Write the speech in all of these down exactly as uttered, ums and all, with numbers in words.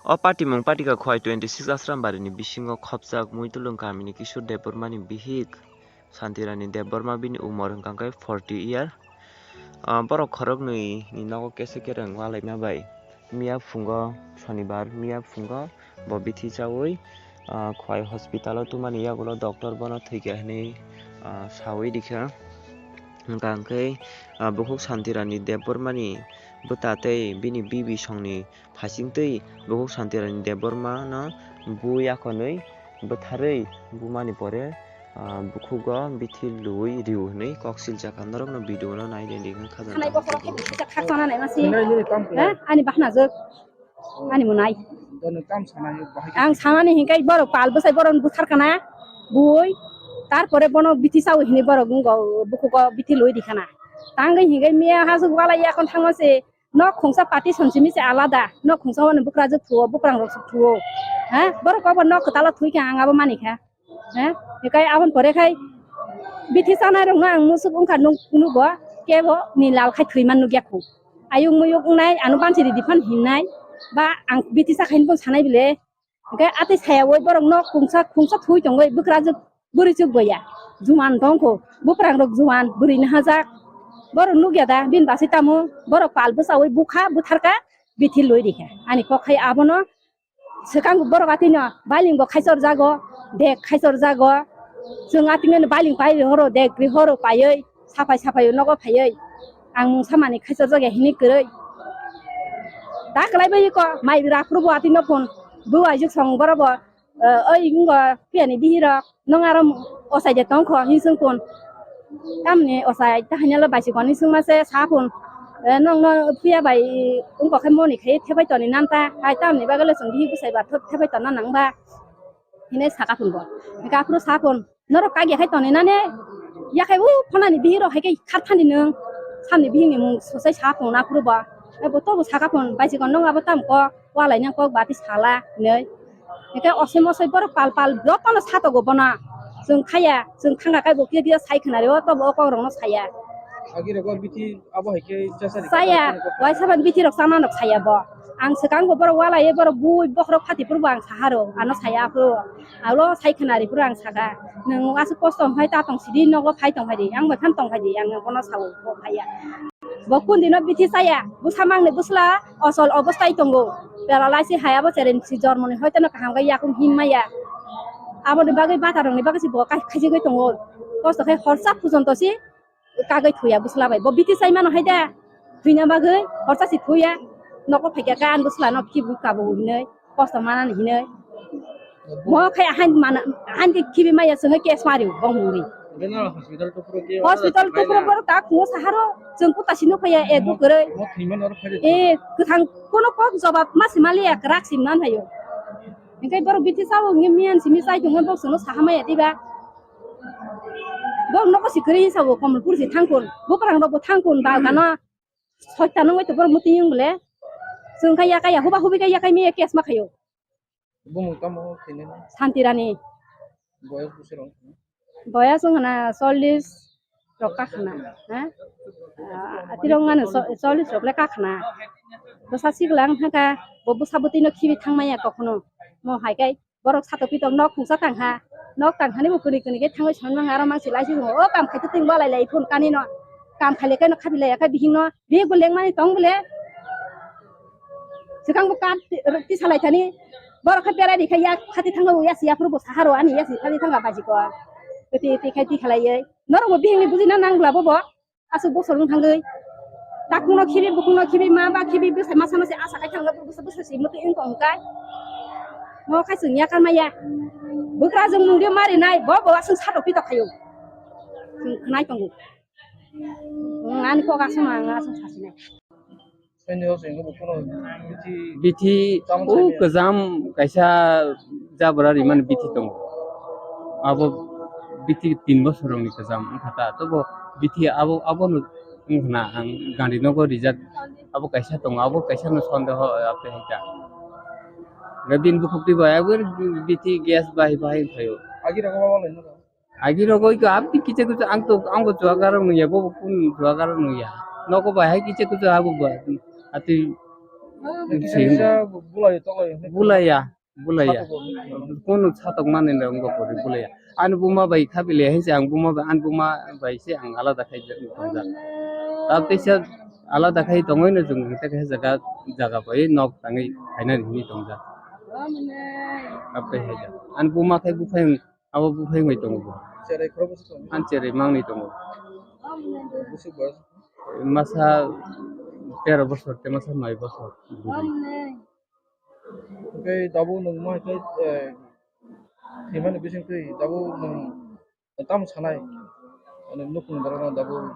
O patimung patika Khowai twenty six Asrambari ni bisingo khopjak Muitulung kamini Kishore Debbarma ni bihik Santirani Debbarma, bini umor hwnkha khe forty year. Ah, borok khoroknwi ni nogo kesa kereng walaima bai miya phungo, Sonibar miya phungo bo bithi chawi, ah, Khowai hospital o tubumani yagulo doctor bono thwikha hinwi, ah, sawi rikha. Hwnkha hwnkhe, ah, bukhuk Santirani Debbarmani bwta tei bini bibi songni phaisingtwi bukhuk Santirani Debbarmano bui yakhonwi bwtharwi bumani pore, ah, bukhugo bithi lui rw hwnwi kok siljak kha. Norokno video no nai de di wngkha khajana. Khanai bokhorok khe bisa khakchangna naima se. Nai nini kam khlai. Ha? Ani bakhna jwk. Ani mwnai. Dono kam sana yo bahai. Ang sanani hinkai borok pal bwsai borok bwthar kana. Bui. Tarpore bono bithi sawi hini borok wngkha bukhugo bithi lui di khana. Tangwi hinkai miya hasuk wala yakon thangma se. Nok khungsa party sonsimi se alada, nok khungsa hwnwi bukrajwk thuo, buprangrok thuo. Ha? Borok kobo nok kwtalo thwikha, ang abo manikha. Ha? Hikai aboni pore khai bithi chanai rokno ang musuk wngkha nuk-, nugo, kebo ni lal khai thwiman nukya khu. Ayuk muyuk wngnai, ano bansi ridi phan hinnai, ba ang bithi chakhaini pon sanai bile. Hwnkhe atwi sayawoi borok nok khungsa khungsa thwi tongwi bwkrajwk bwrwichwk boya. Juan tongkho, buprangrok juan, bwrwi nahajak. Borok nukya da, bini basi tamo, borok pal bwchawi bukha, butharka, bithi lui rikha. Ani kok hai abono swkang borok atwino bailing bo khaichor jago, dek khaichor jago. Chwng atwino bailing pai horo, dek ri horo paiwi. Saphai saphai o nogo phaiwi ang mungsa manwi khaichajak ya hini kwrwi. Ta kwlai bai ko mai raphuru bo atwi no phone bo aijuk song boro bo, eh, oi wnggo phiyani bihirok nong aro ochai de tongkho hinsung phone. Tamni ochai ta hainalo baisi goni sung mase sa phone. Eh, nong no phiya bai wngkok khe moni khai thepai toni nanta hai tamni bagwi le chwng bihi bwsai ba thepai tonna nang ba. Hine saka phone bo. Hingke aphuru sa phone. Norok kagya khai toni nane, yakhai u phonani bihirok hai khe kharthani nwng, samni bihikni mung sosai sa phone aphuru bo. Abo tobo saka phone, baisikon nwng abo tamo kok, walai nang kok bati sala hinwi. Hingke osoi mosoi borok pal pal jotono satogo bono. Chwng khaya, chwng thangka kaibo kiya kiya sai khwnari o tobo o kokrokno saya. Agi rogo bithi abo hai khe chasa ri. Saya, waisa ban bithi rok chana nok saya bo. Ang swkang bo borok walai borok bui bokhorok phati phuru bo ang saharo, ano saya aphuru. Alo sai khwnari phuru ang saka, nwng aswk kosto hwnkhai ta tong sidi, nogo phai tong phai di, ang bai phan tong phai di, ang bono sao, bo phaiya. Bo kundino bithi chaya, bwsa mangni bwsla osol obostai tongo, paralysis hai abo cherem si jormoni hoiteno kaham khe yakung him maya. Aboni bagwi bata rokni bagwi si bo khai-, khaijigwi tongo, kosto khe horsa phujonto si kagwi thuya bwsla bai. Bo bithi chai mano hai da. Thwina bagwi horsa si thuya. Nogo phaikha khe ani bwsla no khibi kabo hinwi. Kosto manani hinwi. Mo khai ahan mana, ahan khe khibi maya chwngwi case mari bong mungwi. Hospital tupro khe hospital tupro borok ta khungo saharo chwng kuta sino phaiya e dukurwi. Mo thwimano oro phai. E kwthang kono kok jobab ma si maliya kwrak si man phaio. Hingke borok bithi sao ngi miyan simi chai tongma bok sono saha maya diba. Bok noko si kwrwi sabo Komolpur si thangkun, buprang rok bo thangkun ba gana soita nungwi to borok muti yung bole. Chwng kha yakai ya, huba hubi kha yakai miya case ma khayo. Bumung tamo khainani? Santirani. Boyas bwswrong? Boyas wngkha na chollish rok kakhna, ha? Ah, atirok wngkha na cho-, chollish rok le kakhna. Bwsa sikla wngkha kha, bo bwsa bwtwi no khibi thangmaya kokno. Mo hai kai borok sato pitok nok khungsa tangkha. Nok tangkhani bo kwrwi kwrwi khe thangwi songwi mangkha, aro mangsi lai si tongo. O kam khai twtwing bo lai lai phone kani no. Kam khai le khe no khabi lai ya kha bihik no. Bihik bo lengmani tong bole. Swkang bo kap ti, ti salai thani. Borok khe berai rikha ya khati thangma ya si ya phuru bo saharo ani ya si khati thangma baji ko. Kwtwi twi khai twi khalai ye. Norok bo bihik ni buji na nang bla bo bo. Aswk bosor wng thangwi. Takung no khibi, bukung no khibi, ma ba khibi, bwsai masa no se asa khai thangwi bwsa, bwsa si mutwi wng tong kai. Mo khai chwng ya kar maya. Bwkra jwng mung de mari nai, bo bo aswk sato pito khayo. Chwng khnai tongo. Wng ani kok aswk ma, ang aswk sasinai. Bithi tamo o sadi. Kwjam kaisa jabra rimani bithi tongo. Abo bithi tin bosor rokni kwjam wngkha ta. Tobo bithi abo, abono wngkha na ang Gandhinagar rijak. Abo kaisa tongo, abo kaisa no sondeho ape hai ta. Bini bukhuk twi bai abo bithi gas bahai bahai wngkhaio. Agi rogo abo lai no. Agi rogo iko abdi kicha kicha ang to, ang bo chuagarok nungya, bo bo kun chuagarok nungya. Noko bai hai kicha kicha abo ba. Atwi Kisa kisa bulai tonglaio. Bulaiya, bulaiya. Satok bo. Kunu satok mani le wngkha pori bulaiya. Ani buma bai khapi le hinse ang buma bai, ani buma bai se ang alada khai tongjak. Tab teisa alada khai tongwi no chwng tei kaisa jaga, jaga bai nok tangwi khainani hinwi tongjak. Tab tei hai jak. Ani buma khai buphai wng, abo buphai wngwi tongo bo. Cherai khoroknwi se tongo? Ani cherai mangni tongo. Bwswk boyos? Masa tero bosor tei masa noi bosor. Tei tabuk nwng ma hai khe, eh, thwimani bisingtwi tabuk nwng tamo sanai? Ani nukhung borokno tabuk,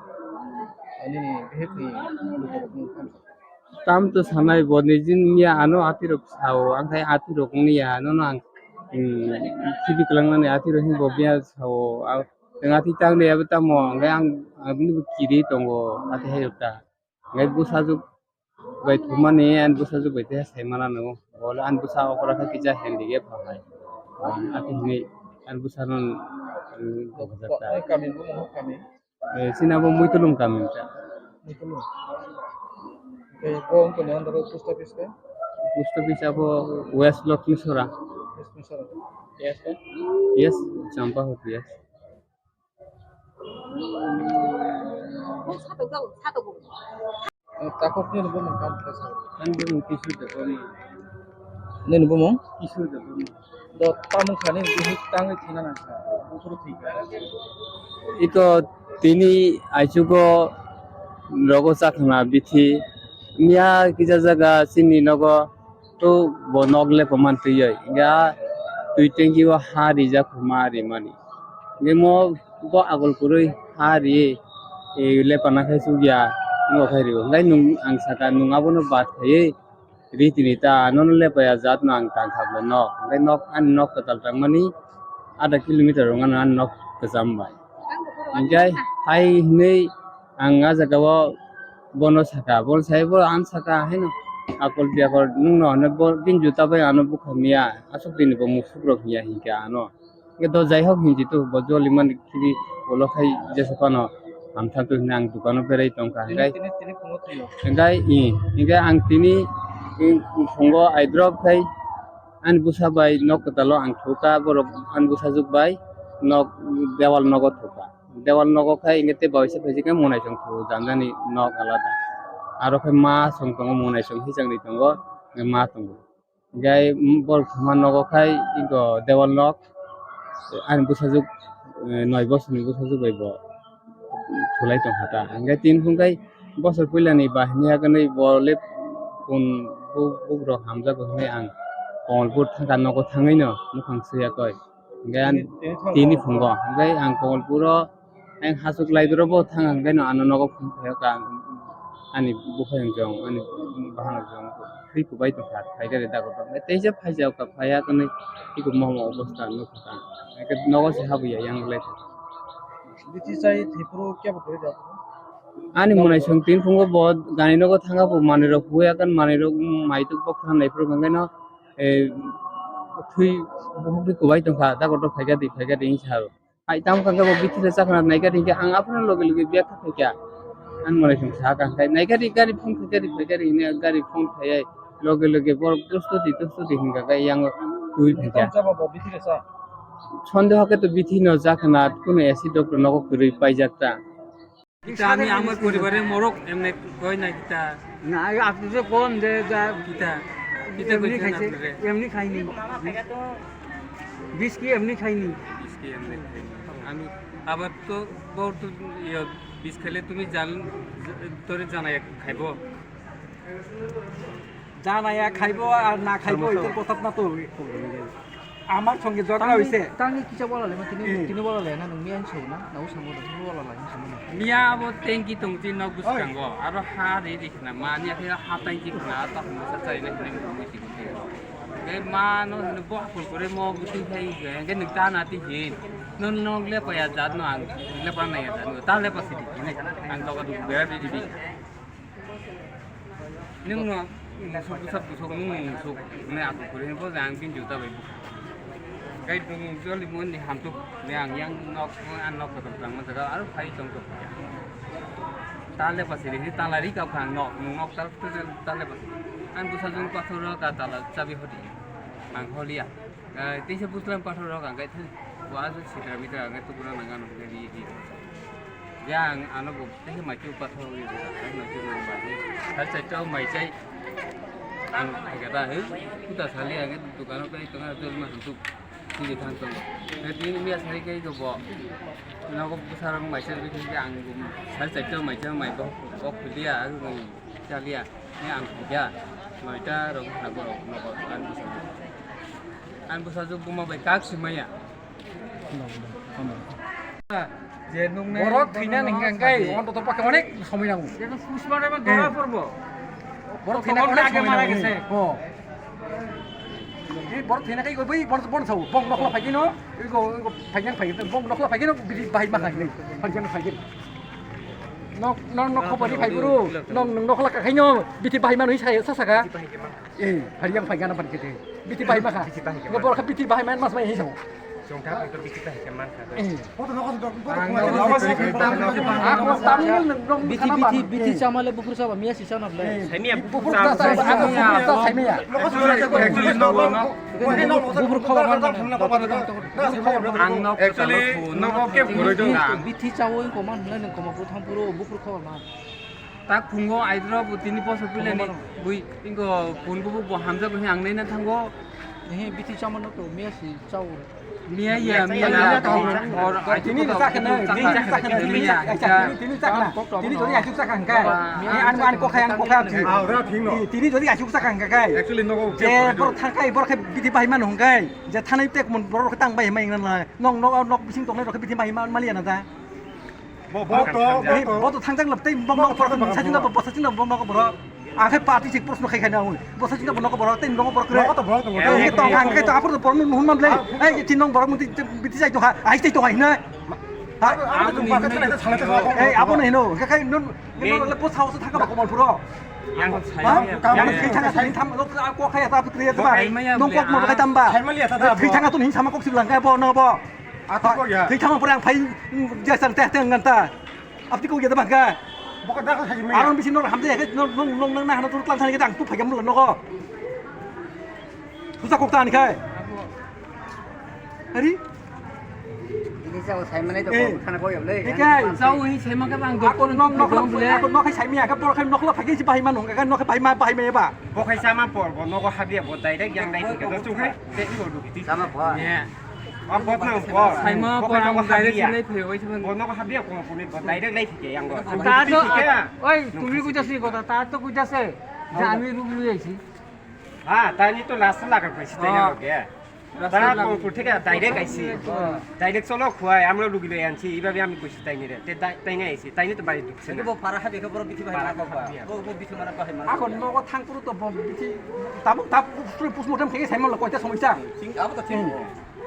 ah, nini bihikni lukurokno tamo sanai? Tam to sanai bo nijin miya ano atirok sao, ang khai atirok wngya, nono ang, hmm, khibi kwlangnani atirok hinwi bo miya sao, ah, nwng ati tangni abo tamo, hwnkhe ang, ang bini bo kiri tongo, ati hai ta. Hwnkhe bwsajwk bai thumani, ani bwsajwk bai tei sai mana nw, bo le ani bwsa okra khe kisa handicap hai. Ati hwnwi ani bwsano, um, Bo-, bo-, ai kami bumung kami? Eh, chini abo Muitulung kami wngkha. Muitulung. Tei bo wngkha ni under post office khe? Post office abo West Lakshmisora. Lakshmisora. Yes, khe? Yes, Champahor, yes. Takhuk nini bumung tamo khe sa? Ani bumung Kishore Debbarma. Nini bumung? Kishore Debbarma. Do tamung kha nini bihik tangwi thwina nang kha. Buphuru thwi kha. Iko tini aichugo rogo chakhna bithi. Miya kisa jaga chini nogo. To bo nok le paman twi ya twi tengki o ha rijak ma rimani. Nemo bo agol kwrwi ha ri, e, le pana khai sugya, ngo khai rio. Ngai nung ang saka nung abono bat khai ri tini ta nono le paya jat no ang tang kha no. Ngai nok ani nok kwtal tangmani adha kilometer rong ani nok kwcham bai. Hinkhe hai hinwi ang ah jagao bono saka, bono sai bo ang saka haino akol biyakol nwngno hwnwi bo bini juta bai ano bukha miya, aswk dini bo musuk rok hiya hinkhe ano. Hinkhe do jaihok hinji tu bo joli mani khibi ulo khai jesa phano hamtha tu hinwi ang dukano berai tongkha. Tini, hinkhe tini, tini phungo thwio. Hinkhe i, hinkhe ang tini, i, phungo aidrop khai ani bwsa bai nok kwtalo ang thukha, borok ani bwsajwk bai nok dewal nogo thukha. Dewal nogo khai hinkhe tei baisa phaising khe Mwnaisong thu janjani nok alada. Aro khe ma song tongo, Mwnaisong hisangni tongo, ma tongo. Hinkhe borok thuma nogo khai iko dewal nok ani bwsajwk, eh, noi bosorni bwsajwk bai bo thulai tongkha ta. Hinkhe tini phung khai bosor puilani bahini hakanwi bo le kun bu-, bukrok hamjago hinwi ang Kamalpur thangkha nogo thangwino mukhang swiya koi. Hinkhe ang tini, tini thangkha tini phungo. Hinkhe ang Kamalpuro ang hasuk lai doro bo thang ang khe no ano nogo phung phaio ka ani buphai jong ani bahan jong thwi kubai tongkha phaikhe da kotor. Teisa phaijak ka phaiya kwnwi iko momo obostha nukha ka. Hinkhe nogo se habwi ya yang lai. Bithi chai thipro kebo kwrwi da. Ani Mwnaisong tini phungo bo gani nogo thanga bo manwi rok huya kan manwi rok maituk bok thang nai phuru hinkhe no. Eh, thwi bukhuk thwi kubai tongkha, da kotor phaikha di, phaikha di hinwi sa o. Hai tamo kha khe bo bithi le chakhna naikha di hinkhe ang aphuru loge loge biya kha phaikha. Ang Mwnaisong sa kha hinkhe naikha di gari phone khaikha di, phaikha di hinwi gari phone khaiwi loge loge borok tosto di, tosto di hinkha khe yang twi phaikha. Tamo chaba bo bithi le cha? Sondeho khe to bithi no chakhna, kunu A C doctor nogo kwrwi paijak ta. Kita আমি আমার পরিবারের মোরগ এমনি কই না কিতা? না, আপনি তো কোন যে যা কিতা? কিতা এমনি কইছেন খাইছে, আপনারে? এমনি খাইনি। বিষ কি এমনি খাইনি? বিষ কি এমনি খাইনি? আমি আবার তো বহুত ইয়ে বিষ খেলে তুমি জান তোরে জানাই খাইবো। জানাইয়া খাইবো আর না খাইবো, এটা কথা না তো। আমার সঙ্গে ঝগড়া হইছে। Tangni kisa bola le, tini, eh, tini bola le, na nung miyan so na, na usang bola, tini bola le, usang bola. Miya abo tengki tong tin nok bwskango, aro ha ri ri khna, mani akhe ha tengki khna, ta khna sa chai na khna nung mui ti khna. Ge ma no no bo akol kore mo bwtwi khai ge, ge nung ta na ti hin. No no le pa ya jat no ang, le pa na ya jat no, ta le pa si ti khna, ang to ka du bera di di. Nwng no musuk bwsak bwsok nwng no musuk hwnwi asuk kwrwi hwnwi bo je ang bini juta bai bukha. Gai nwng joli moni hamtuk hwnwi ang yang nok ang nok kotor tangma jaga aro phai tong tok. Ta le pasi ri ta la ri ka phang nok nwng nok tal tal le pasi. Ang bwsajwk pathor rok a tala chabi hodi. Ang holiya. Teisa bwslang pathor rok ang kai thani. Bo aswk sitra mitra ang kai tukuna nang ano hwnkhe ri ri. Ya ang ano bo teisa maichwk pathor ri ri. Ang maichwk nang ba. Sal chaita maichai. Ang hai kata he. Kuta sali ang dukano kai tonga jol ma hantuk. Tini thang tongo. Tini miya sai kai ko bo. Nogo bwsarok maisa ri khe ang sal chaita maichai mai bo. Bo khuliya ang. Chaliya, ni ang khuja, noita rok na borok nogo ang bwsajwk. Ang bwsajwk buma bai kak simaya. Je nung ne borok thwina nang kai, onto to pakhe onek somoi nango. Pusma eba dora porbo. Borok thwina onek somoi nango. Oh. Ni borok thwina kai bai bon bon sao, bong nokla phai kino, ego ego phai nang phai, bong nokla phai kino, bidi bahai ma khai ni, phai nang phai kino. Nok nok nok khobor ri phai guru. Nok nok nokla kakhai no bithi bahai manu sai sa saka. Eh, hari yang phai gana pan kete. Bithi bahai ma kha. Bithi bahai ma. Bor kha bithi bahai man mas mai hi sao. Jong kha ko bithi bahai ke man kha. Eh. Bithi bithi bithi chamale bukur saba miya si sanap le. Semiya bukur sa sa. Semiya. Bukur khobor man. Ang nok actually nok ke buru jong. Bithi chawo ko man le nang ko ma butham puro bukur khobor man. Tak phungo aidro bo tini poso pileni bui ingo phun bo bo hamjak he ang nai na thango. He bithi chamano to miya si chao. Miya ya miya na or tini ni sakhe na tini ni sakhe na tini ni sakhe na tini ni sakhe na tini jodi asuk sakhe hangkai. He an an kokha an kokha tini jodi asuk sakhe hangkai. Actually no je bor thangkai bor khe bithi bahai man hangkai. Je thanai tek mon bor khe tang bahai mai nang nong nok nok bising tongnai rok khe bithi bahai man maliya na da. Bo, bo, bo, bo, bo to thangjak lab tei bong bong phor sajing bo sajing bong bong boro. Ang khai party sik proshno khai khai na ui. Bo sajing bo nok boro tei nok boro kre. Nok to boro to. Ei to ang khai to apor to boro nun hun man ble. Ei tin nok boro mun ti biti jai to ha. Ai tei to hai na. Ha? Ei abo nei no. Khai khai nun nun le po sao sa thaka ba komal puro. Yang sai. Ha? Yang khai thanga sai tham lok ko khai ta putri ya ba. Nok kok mo khai tam ba. Khai thanga to nin sama kok siblang khai bo no bo. Atwk ya. Thwi thangma pore ang phai, mm, jesa teh teh ngan ta. Apti ko ya da bangka. Boka da ka sajimaya. Arang bisi nor hamjai ya, nor nong nong nang na hana tur tlang thani kita ang tu phai kam lo nogo. Pusa kok ta ani khai. Hari? Ini sao sai manai to khana ko yable. Ni kai. Sao hi sai ma ka bang doktor nong nong nong khai sai mi ya ka por khai nong khai phai si phai ma nong ka nong khai phai ma phai ma ba. Bo khai sama por bo nogo habia bo direct yang dai ka chung khai. Te i bo dukiti. Sama bo. Saima porang direct sinai phai oi thang. Bono ko habia ko puni ko direct lai thike yang go. Ta to oi tumi kuja si kotha ta to kuja se. Je ami rugi lui aisi. Ha tani to last laga paisi tai na ge. Ta ko puthike direct aisi. Direct solo khuai amro rugi lui ansi ibabe ami kusi tai ni re. Te tai ngai aisi. Tani to bari duk se. Bo para habia ko boro bithi bai. Bo bithi mara bai. Ako nogo thang puru to bo bithi tabuk tabuk postmortem khe saima lo koita somoi sa. Abo to thik.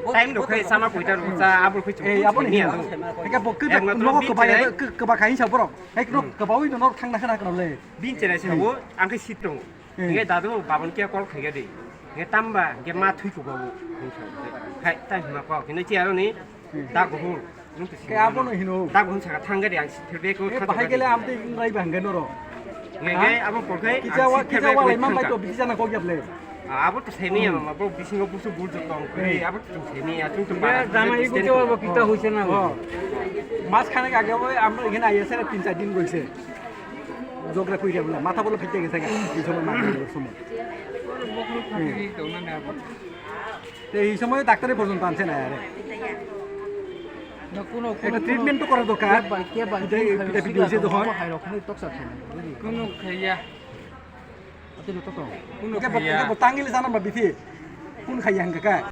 Time rok khai sama koita rok cha abul khai chung. Eh, abo ni. Eka bo ke no ko ba ya ke ba kai sa borok. Ek no ke ba wi no thang na khana khana le. Bin chere se wo ang khai sit tong. Nge dadu babon ke call khai ga de. Nge tamba nge ma thui ko ba wo. Khai tai ma ko. Kino chi aro ni. Da go hul. Ke abo no hino. Da go hul sa thang ga de ang sit be ko. Bahai gele am te rai bang ga no ro. Nge nge abo por khai. Kicha wa kicha wa lai man bai to bisi jana ko gyap le. Abo to semi ya mama bo bisingo busu bul jotong kri abo to semi ya chung to ba. Jama iku to bo kita hoise na. Mas khane age bo amra igena ayese tin char din goise. Jogra koi dia bula matha bolo phite gese ga. Ei somoy ma bolo somoy. Te ei somoy doctor e porjonto anse na are. Ekta treatment to kora dorkar. Pita pita hoise jokhon. Kuno khaiya. Ate no toto. Kuno khaiya. Bo tangil sana ba bithi. Kun khaiya hangka ka.